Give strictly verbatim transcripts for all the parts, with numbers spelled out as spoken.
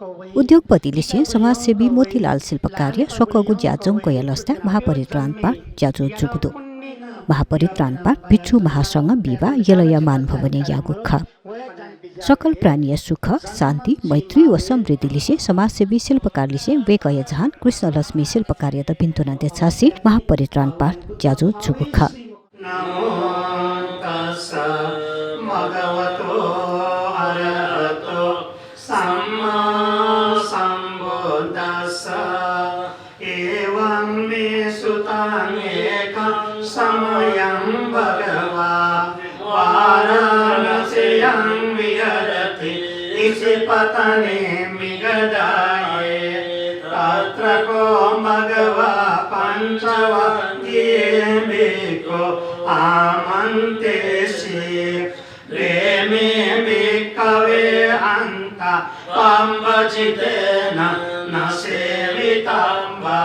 उद्योगपतिलिसें समाजसेवी मोतीलाल शिल्पकारया स्वकःगु ज्याझ्वः क्वय् लसताय् महापरित्राण पाठ ज्याझ्वः जूगु दु। महापरित्राण पाठ भिक्षु महासंघ बिहिबाः यलया मानभवनय् याःगु खः। सकल प्राणीया सुख, शान्ति, मैत्री व समृद्धिलिसें समाजसेवी शिल्पकारलिसें वय्कःया जहान कृष्णलक्ष्मी शिल्पकारयात भिन्तुना देछासें महापरित्राण पाठ ज्याझ्वः जूगु खः। नमो तस्स भगवतो अरहतो सम्मा सम्बुद्धस्स। एवं मे सुतं एकं समयं भगवा वाराणस्यां विहरति इसिपतने मिगदाये। तत्र खो भगवा पञ्चवग्गिये भिक्खु आमन्तेसि। द्वे मे भिक्खवे अन्ता पब्बजितेन न सेवितब्बा।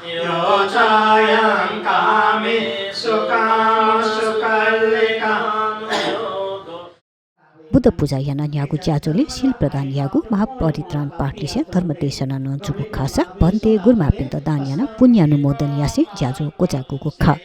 यो चायं कामेसु कामसुखाल्लिकानुयोगो। बुद्ध पुजा यानाः न्ह्याःगु ज्याझ्वलय् शील प्रदान याःगु, महापरित्राण पाठलिसें धर्मदेशना नं जूगु खःसा भन्ते गुरुमांपिन्त दान यानाः पुण्यानुमोदन यासें ज्याझ्वः क्वचाय्कूगु खः।